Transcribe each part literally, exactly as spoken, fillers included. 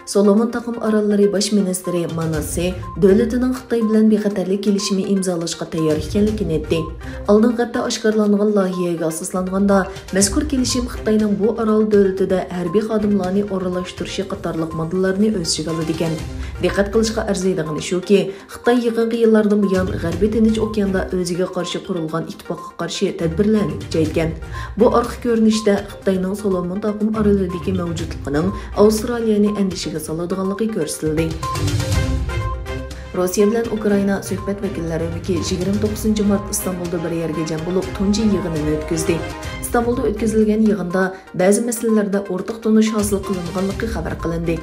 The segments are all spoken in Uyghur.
سولومون تاقىم ئاراللىرى باش مىنىستىرى ماناسسې دۆلىتىنىڭ خىتاي بىلەن بىخەتەرلىك كېلىشىمى ئىمزالاشقا تەييار ئىكەنلىكىنى ئېيتتى. ئالدىنقى ھەپتە ئاشكارىلانغان لايىھەگە ئاساسلانغاندا، مەزكۇر كېلىشىم خىتاينىڭ بۇ ئارال دۆلىتىدە ھەربىي خادىملارنى ئورۇنلاشتۇرۇشى قاتارلىق ماددىلارنى ئۆز ئىچىگە ئالىدىكەن. دىققەت قىلىشقا ئەرزىيدىغىنى شۇكى، خىتاي يېقىنقى يىللاردىن بۇيان غەربىي تىنچ ئوكياندا ئۆزىگە قارشى قۇرۇلغان ئىتتىپاققا قارشى تەدبىرلەرنى كۈچەيتكەن. بۇ ئارقا كۆرۈنۈشتە خىتاينىڭ سولومون تاقىم ئارىلىدىكى مەۋجۇتلۇقىنىڭ ئاۋسترالىيەنى ئەندىشىگە سالىدىغانلىقى كۆرسىتىلدى. روسىيە بىلەن ئۇكرائىنا سۆھبەت ۋەكىللەر ئۆمىكى يىگىرمە توققۇزىنچى مارت ئىستانبۇلدا بىر يەرگە جەم بولۇپ، تۇنجى يىغىنىنى ئۆتكۈزدى. ئىستانبۇلدا ئۆتكۈزۈلگەن يىغىندا بەزى مەسىلىلەردە ئورتاق تونۇش ھاسىل قىلىنغانلىقى خەۋەر قىلىندى.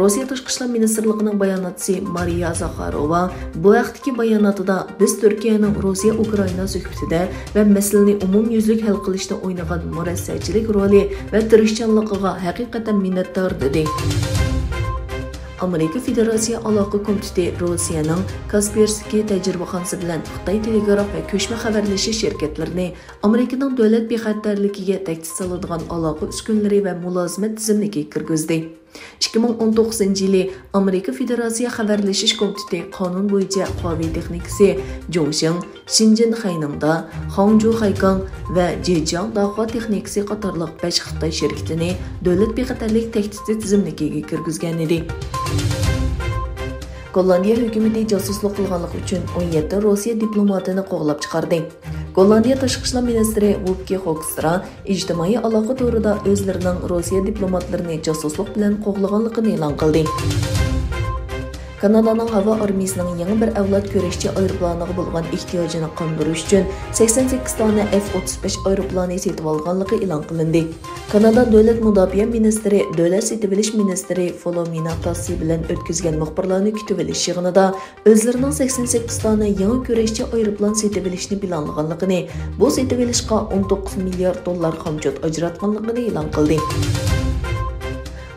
روسىيە تاشقى ئىشلار مىنىستىرلىقىنىڭ باياناتچىسى مارىيا زاخاروۋا بۇ ھەقتىكى باياناتىدا، بىز تۈركىيەنىڭ روسىيە-ئۇكرائىنا سۆھبىتىدە ۋە مەسىلىنى ئومۇميۈزلۈك ھەل قىلىشتا ئوينىغان مۇرەسسەچىلىك رولى ۋە تىرىشچانلىقىغا ھەقىقەتەن مىننەتدار، دېدى. ئامېرىكا فېدېراتسىيە ئالاقە كومىتېتى روسىيەنىڭ كاسپېرسكى تەجرىبىخانىسى بىلەن خىتاي تېلېگراف ۋە كۆچمە خەۋەرلىشىش شىركەتلىرىنى ئامېرىكىنىڭ دۆلەت بىخەتەرلىكىگە تەھدىت سالىدىغان ئالاقە ئۈسكۈنىلىرى ۋە مۇلازىمەت تىزىملىكىگە كىرگۈزدى. ئىككى مىڭ ئون توققۇزىنچى يىلى ئامېرىكا فېدېراتسىيە خەۋەرلىشىش كومىتېتى قانۇن بويىچە قاۋى تېخنىكىسى جۇڭشىڭ، شىنجېن خەينىڭدا، خاڭجۇ خەيكاڭ ۋە جېجياڭ داخۇا تېخنىكىسى قاتارلىق بەش خىتاي شىركىتىنى دۆلەت بىخەتەرلىك تەھدىتى تىزىملىكىگە كىرگۈزگەن ئىدى. گوللاندىيە ھۆكۈمىتى جاسۇسلۇق قىلغانلىقى ئۈچۈن ئون يەتتە روسىيە دىپلوماتىنى قوغلاپ چىقاردى. گوللاندىيە تاشقى ئىشلار مىنىستىرى ۋوپكې خوكسترا ئىجتىمائىي ئالاقە تورىدا ئۆزلىرىنىڭ روسىيە دىپلوماتلىرىنى جاسۇسلۇق بىلەن قوغلىغانلىقىنى ئېلان قىلدى. كانادانىڭ ھاۋا ئارمىيىسىنىڭ يېڭى بىر ئەۋلاد كۈرەشچى ئايروپىلانىغا بولغان ئېھتىياجىنى قاندۇرۇش ئۈچۈن سەكسەن سەككىز دانە ئېف ئوتتۇز بەش ئايروپىلانى سېتىۋالغانلىقى ئېلان قىلىندى. كانادا دۆلەت مۇداپىئە مىنىستىرى، دۆلەت سېتىۋېلىش مىنىستىرى فولومىنا تاسسى بىلەن ئۆتكۈزگەن مۇخبىرلارنى كۈتۈۋېلىش يىغىنىدا ئۆزلىرىنىڭ سەكسەن سەككىز دانە يېڭى كۈرەشچى ئايروپىلان سېتىۋېلىشنى پىلانلىغانلىقىنى، بۇ سېتىۋېلىشقا ئون توققۇز مىليارد دوللار خامچوت ئاجراتقانلىقىنى ئېلان قىلدى.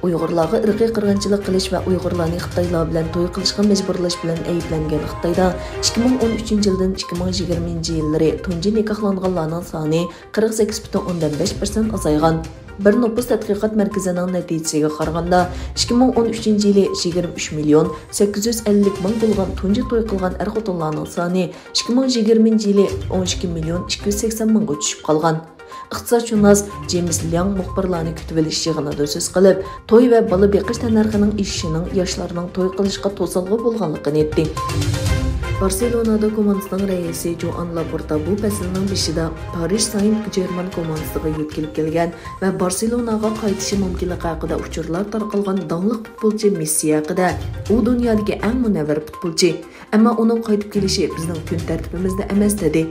ئۇيغۇرلارغا ئىرقىي قىرغىنچىلىق قىلىش ۋە ئۇيغۇرلارنى خىتايلار بىلەن توي قىلىشقا مەجبۇرلاش بىلەن ئەيىبلەنگەن خىتايدا ئىككى مىڭ ئون ئۈچىنچى يىلدىن ئىككى مىڭ يىگىرمىنچى يىللىرى تۇنجى نىكاھلانغانلارنىڭ سانى قىرىق سەككىز پۈتۈن ئوندىن بەش پىرسەنت ئازايغان. بىر نوپۇس تەتقىقات مەركىزىنىڭ نەتىجىسىگە قارىغاندا، ئىككى مىڭ ئون ئۈچىنچى يىلى يىگىرمە ئۈچ مىليون سەككىز يۈز ئەللىك مىڭ بولغان تۇنجى توي قىلغان ئەر-خوتۇنلارنىڭ سانى ئىككى مىڭ يىگىرمىنچى يىلى ئون ئىككى مىليون ئىككى يۈز سەكسەن مىڭغا چۈشۈپ قالغان. ئىقتىسادشۇناس جېيمس لياڭ مۇخبىرلارنى كۈتۈۋېلىش يىغىنىدا سۆز قىلىپ، توي ۋە بالا بېقىش تەننەرخىنىڭ ئېشىشىنىڭ ياشلارنىڭ توي قىلىشقا توسالغۇ بولغانلىقىنى ئېيتتى. بارسېلونادا كوماندىسىنىڭ رەئىسى جوئان لاپورتا بۇ پەسىلنىڭ بېشىدا پارىژ ساينت جېرمان كوماندىسىغا يۆتكىلىپ كەلگەن ۋە بارسېلوناغا قايتىشى مۇمكىنلىقى ھەققىدە ئۇچۇرلار تارقالغان داڭلىق پۇتبولچى مېسسى ھەققىدە، ئۇ دۇنيادىكى ئەڭ مۇنەۋۋەر پۇتبولچى، ئەمما ئۇنىڭ قايتىپ كېلىشى بىزنىڭ كۈن تەرتىپىمىزدە ئەمەس، دېدى.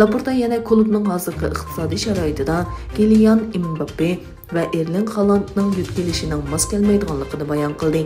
لاپورتا يەنە كۇلۇبنىڭ ھازىرقى ئىقتىسادىي شارائىتىدا كىلىيان ئېمباپپې ۋە ئېرلىڭ خالاندنىڭ يۆتكىلىشىنىڭ ماس كەلمەيدىغانلىقىنى بايان قىلدى.